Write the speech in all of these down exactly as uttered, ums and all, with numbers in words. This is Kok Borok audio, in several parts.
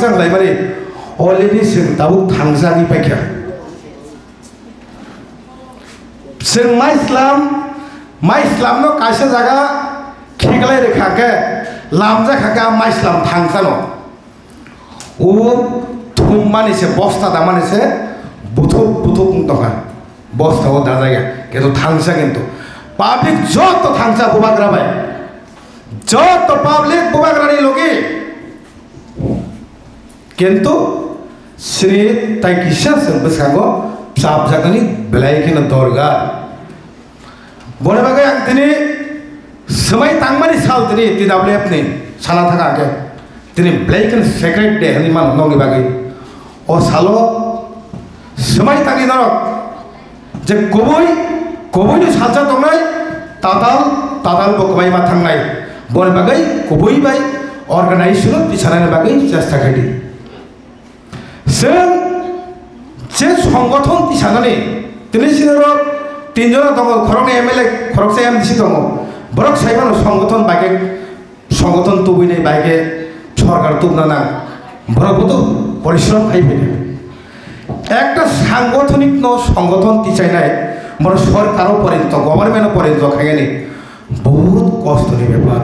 Laimani already chwng tabuk thangjagwi paikha. Chwng maislam, maislamno kaisa jaga khiklai rwkha khe lamjak kha khe a maislam thangsano. O thumani se bosta damani se buthuk buthuk wng tongkha. Bosta o dajaya kintu thangsa kintu public joto thangsa bubagra bai. Joto public bubagrani logi. Kintu sini tai kisa se bwskango chapjaknani belai kheno dorgar. Boni bagwi ang tini swmai tangmani sal tini T W F ni sana thaka khe tini belai kheno sacred day hwnwi mano nokni bagwi. O salo swmai tangwi norok je kubui, kubuini salsa tongnai, tatal, tatal bo kwbaiba thangnai. Boni bagwi kubui bai organization-o tisanani bagwi chesta khaidi. Chwng je songothon tisanani, tini sinoro tinjona tongo, khoroknwi M L A, khoroksa M D C tongo. Borok saimano songothon bai khe Songothon tubui nai bai khe sorkar tubna nang. Borok bo to porishrom khai phaikha. Ekta sangothoniko songothon tichainai, borok sorkaro porinto, government-o porinto khainani bahut kostoni bepar.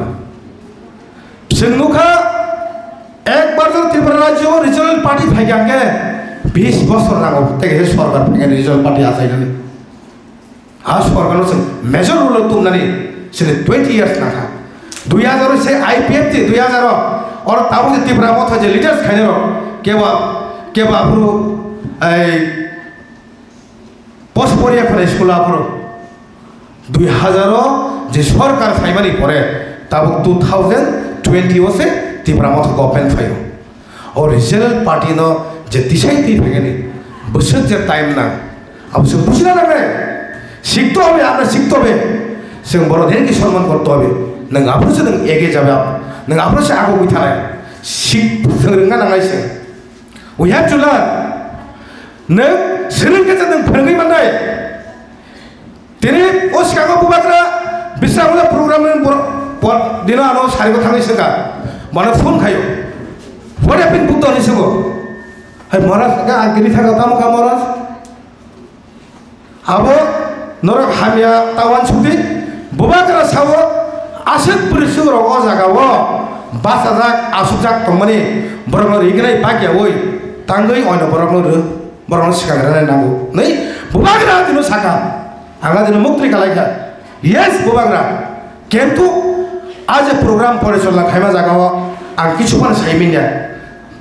Chwng nukha, ekbar jora Tripura rajyo regional party phaikha khe bis bosor nango, tei kaisa sorkar phaikha regional party achainani. A sorkarno chwng major role-o tubnani chini twenty years nangkha. Dui hazar se I P F T dui hazar o, oro tabuk je Tipra Motha je leaders khainai rok, kebo, kebo aphuru ei post poriya khwlai school aphuru dui hazar o je sorkar phaimani pore tabuk two thousand twenty o se Tipra Motha government phaio. O regional party no je tisai twi phaikani bwswk je time nang, abo se bujina nangnai. Sikto hobe, amra sikto hobe, chwng borok heno ki sonman korto hobe. Nwng aphuru se nwng ege jabe, nwng aphuru se agogwi thanai. Sik, chwng rwngna nangnai se. We have to learn. Nwng swrwng khe se nwng phwrwngwi mannai. Tini o swkango bubagra Bisramgala program ni bor-, bor-, dino ano sarigo thangwi swngkha. Bono phone khaio. What happened Buddha hinwi swngo. Hai Maharaj, ang tini thangkha, tamo kha Maharaj? Abo norok hamya ta uansukdi. Bubagra sao aswk bwrwi swk rok o jaga o bachajak asukjak tongmani borokno rignai bagya oi tangwi oino borokno rw. Borokno swkang rwnai nango. Nai bubagra tino saka. Ang adino muktri kalaikha. Yes, bubagra. Kintu a je program porichalona khaima jagao ang kichu phano sai minya.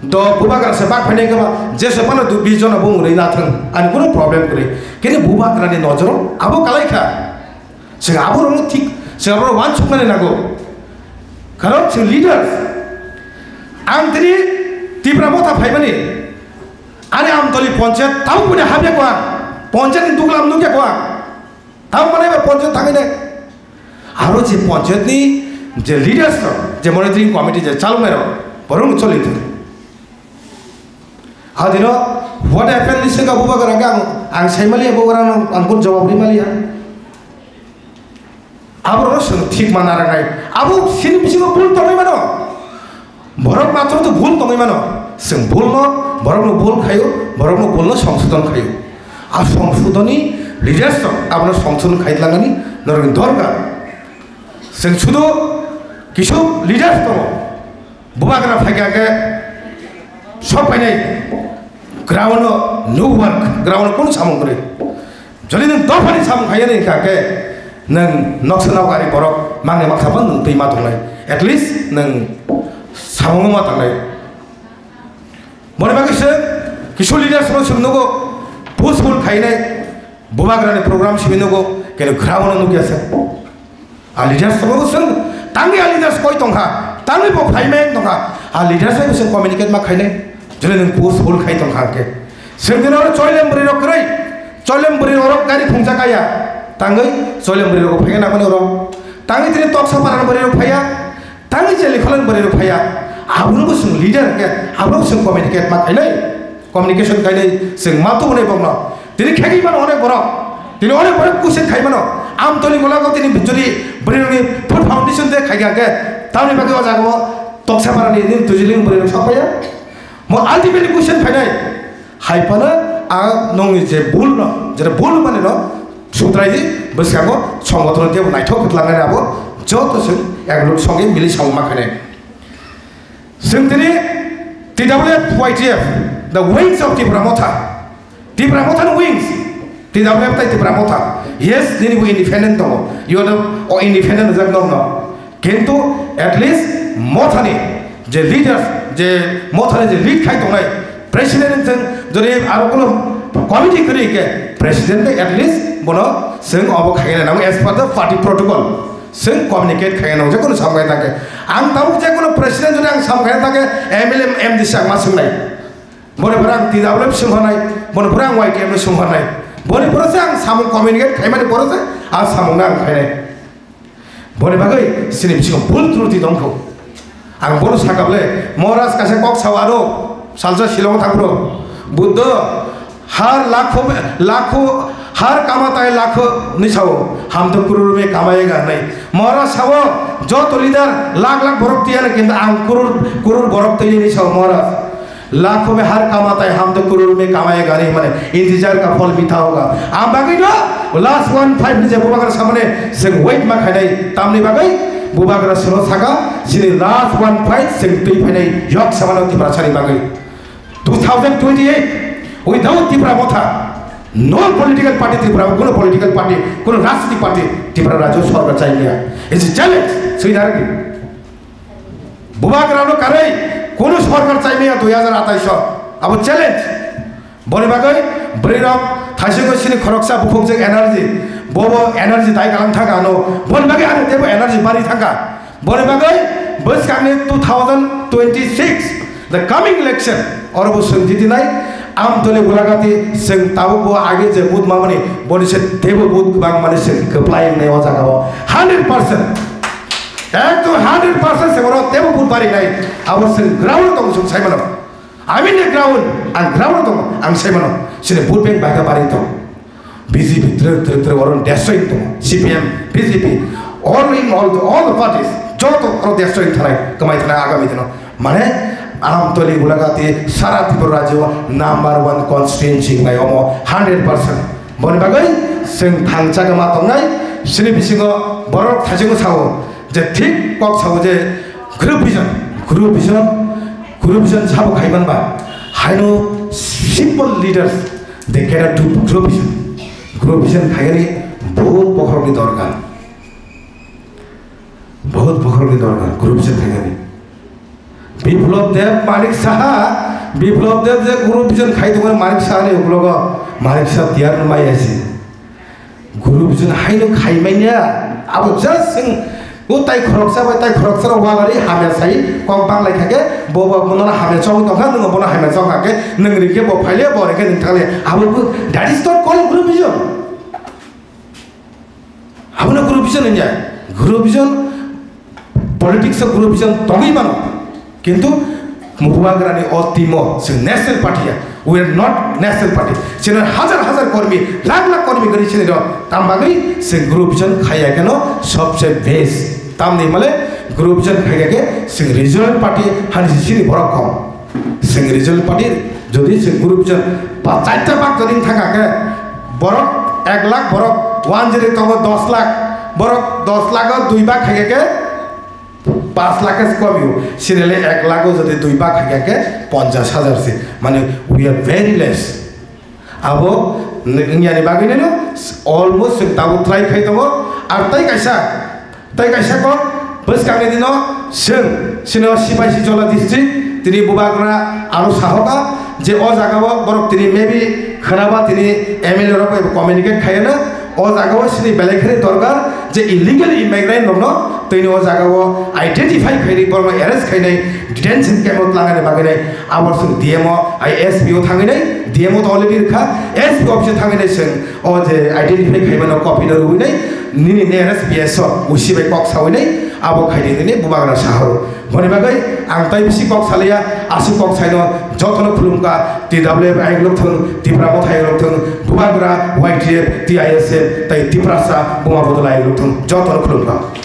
Do bubagra se bak phainai kama je se phano du bis jona bumung rwi nathang. Ani kuno problem kwrwi. Kini bubagrani nojoro abo kalaikha. Chwng aborokno thik, chwng aborok uansuknani nango. Karon chwng leaders. Ang tini Tipra Motha phaimani, ani Amtoli ponchayat tabuk bini habya kwang, ponchayat ni duglam nukya kwang. Tabuk manai ba ponchayat thangwi nai. Aro je ponchayat ni je leaders rok, je monitoring committee je chaloknai rok, borok no choli thung. Adino what happened ni sengkha bubagra ang, ang sai maliya bubagra no ang kun jawab ri maliya. Aborok no chwng thik mana ranai. Abo sini bisingo bul tongwi mano. Borok matro to bul tongwi mano. Chwng bul no, borok no bul khayo, borok no bul no songsodon khayo. A songsodoni leaders rok abono songsodon khai tlangani norokni dorkar. Chwng sudo kisu leaders tongo. Bubagra phaikha khe sok phainai ground o no work, ground o kunu samung kwrwi. Jodi nwng dophani samung khaiyani hwnkha khe nwng noksa nokari borok mangni maksa phano nwng twi ma tongnai. At least nwng samung ma tongnai. Boni bagwi se kisu leaders no chwng nugo push pull khainai bubagrani program simi nugo kenu ground o nukya se. A leaders tongo chwng, tangwi a leaders koi tongkha, tangwi bo phai mayang tongkha, a leaders bai bo chwng communicate ma khainai, jene nwng post hol khai tongkha hwnkhe. Chwng dino oro Choilem bwrwi rok kwrwi, Choilem bwrwi rok gari phungsa kaya, tangwi Choilem bwrwi rok phaiya nangmani oro, tangwi tini Toksa Parani bwrwi rok phaiya, tangwi Jelikholani bwrwi rok phaiya, abono bo chwng leader hwnkhe, abono bo chwng communicate ma khainai. Communication khainai chwng ma tubunai bokno. Tini khegwi mano onek borok. Tini onek borok kusen khai mano. Amtoli golao tini jodi bwrwirokni food foundation de khai kha khe, tamni bagwi o jagao Toksa Parani nini Tujiling bwrwirok sok phaiya. Mo ultimately question phainai, hai phano ang nongni je bul no, jera bul mani no sutrai di, bwskango songbotono tebo naithok khe tlangnai abo joto chwng ek lok songwi mili samung ma khainai. Chwng tini T W F Y T F, the wings of Tipra Motha. Tipra Motha ni wings, T W F tai Tipra Motha. Yes, nini bo independent tongo. You are the, o independent rijak nokno. Kintu at least Mothani je leaders, je Mothani je lead khai tongnai, president chwng jodi aro kono committee kwrwi khe, president bai at least bono chwng obo khaina nango as per the party protocol. Chwng communicate khaina nango, je kono samung khai thangkhe. Ang tabuk je kono president jodi ang samung khai thangkhe, M L A, M D C ang ma swngnai. Boni pore ang T W F swnghornai, boni pore ang Y T F no swnghornai. Boni pore se ang samung communicate khaimani pore se ang samung no ang khainai. Boni bagwi chini bisingo bhul truti tongkho. Ang bono sakable, Maharaj kaisa kok sao ano, salsa Shillong thangphuru. Buddho, har lakho, lakho, har kamatai lakho ni sao, hum to crore mein kamayega nahi. Maharaj sao, joto leader lakh lakh borok tiyana kintu ang crore, crore borok tiyani sao Maharaj. Lakho mein har kamatai hum to crore mein kamayega nahi, mane, intezar ka phal mitha hoga. Ang bagwi no last one five ni je bubagra samane chwng wait ma khainai, tamni bagwi bubagra sono saka chini last one five chwng twi phainai yok samano Tiprasani bagwi. Two thousand twenty-eight, without Tipra Motha, no political party Tripura, kono political party, kono rajnitik party Tripura rajyo sorkar chai liya. It's a challenge, swi narwgwi. Bubagrano karwi kunu sorkar chaimaya dui hazar atais o. Abo challenge. Boni bagwi bwrwirok thaisingo chini khoroksa bukhukjak energy. Bobo energy dai kalang thangka ano. Boni bagwi ano teibo energy bari thangka. Boni bagwi bwskangni two thousand twenty-six, the coming election, oro bo chwng jitinai. Amtoli Gulagati chwng tabukbo age je vote mamani, boni se teibo vote kwbang mani chwng kwplai wngnai o jagao. Hundred percent. Ekdom hundred percent se borok teibo vote barinai. Abo chwng ground o tongo chwng sai mano. I'm in the ground, ang ground o tongo, ang sai mano. Chini vote bank baikha bari tong. B J P twrwk twrwk twrwk oro destroy tongo. C P M, B J P, all in all, all the parties, joto oro destroy thanai, kwmai thanai agami dino. Mane, Amtoli Gulagati sara Tripura rajyo number one constituency wngnai omo hundred percent. Boni bagwi chwng thangcha khe ma tongnai, chini bisingo borok thaisingo sao je thik kok sao je group vision, group vision, group vision sabo khai manba. Haino simple leaders, they cannot do group vision. Group vision khaigani bahut bokhorokni dorkar. Bahut bokhorokni dorkar, group vision khaigani. Biplab Deb, Manik Saha, Biplab Deb je group vision khai tongmani Manik Saha ni uklogo, Manik Saha tiyar no maya se. Group vision haino khai manya, abo just sing, o tai khoroksa bai tai khoroksa rok walari hamya sai, kok banglai kha khe, bo bo bono hamya chong tong kha, nwng bono hamya chong kha khe, nwng ri khe bo phaile, bo ri khe nwng thangle, abo bo, that is not called group vision. Abono group vision wngya. Group vision, politics o group vision tongwi mano. Kintu Bubagrani o team o chwng national party ya. We are not national party. Chini hazar hazar kormi, lakh lakh kormi gari chini rok. Tam bagwi chwng group vision khaiya keno sobse best. Tamni male group vision khaiya khe chwng regional party hani chini borok kom. Chwng regional party, jodi chwng group vision ba charta bak jodi thangkha khe, borok ek lakh, borok one zero tongo dos lakh, borok dos lakh o dui bak khaikha khe, paanch lakh khe komio. Sinile ek lakh o jodi dui bak khaikha khe, ponchash hajar se. Mane, we are very less. Abo wng-, wngyani bagwino almost chwng tabuk try khai tongo. Ar tei kaisa, tei kaisa kok, bwskangni dino chwng, chini o Sipaisi Jola district, tini Bubagra aro sahoka je o jagao borok tini maybe khwnaba tini M L A rok bai bo communicate khaiya na, o jagao chini belai khani dorkar je illegal immigrant rokno tini o jagao identify khainai, borokno arrest khainai, detention camp o tlangnani bagwi nai. Abo chwng D M o, ai S P o thangwi nai, D M o to already rwkha, S P office o thangwi nai chwng o je identify khaimano copy no rwwi nai, nini nearest P S o usi bai kok sawi nai, abo khai di nini Bubagra sahoro. Boni bagwi ang tai bisi kok saliya, aswk kok saino jotono khulumkha, T W F ayuk lok thung, Tipra Motha ayuk lok thung, Bubagra, Y T F, T I S F, tai Tiprasa, Buma Bodol ayuk lok thung, jotono khulumkha.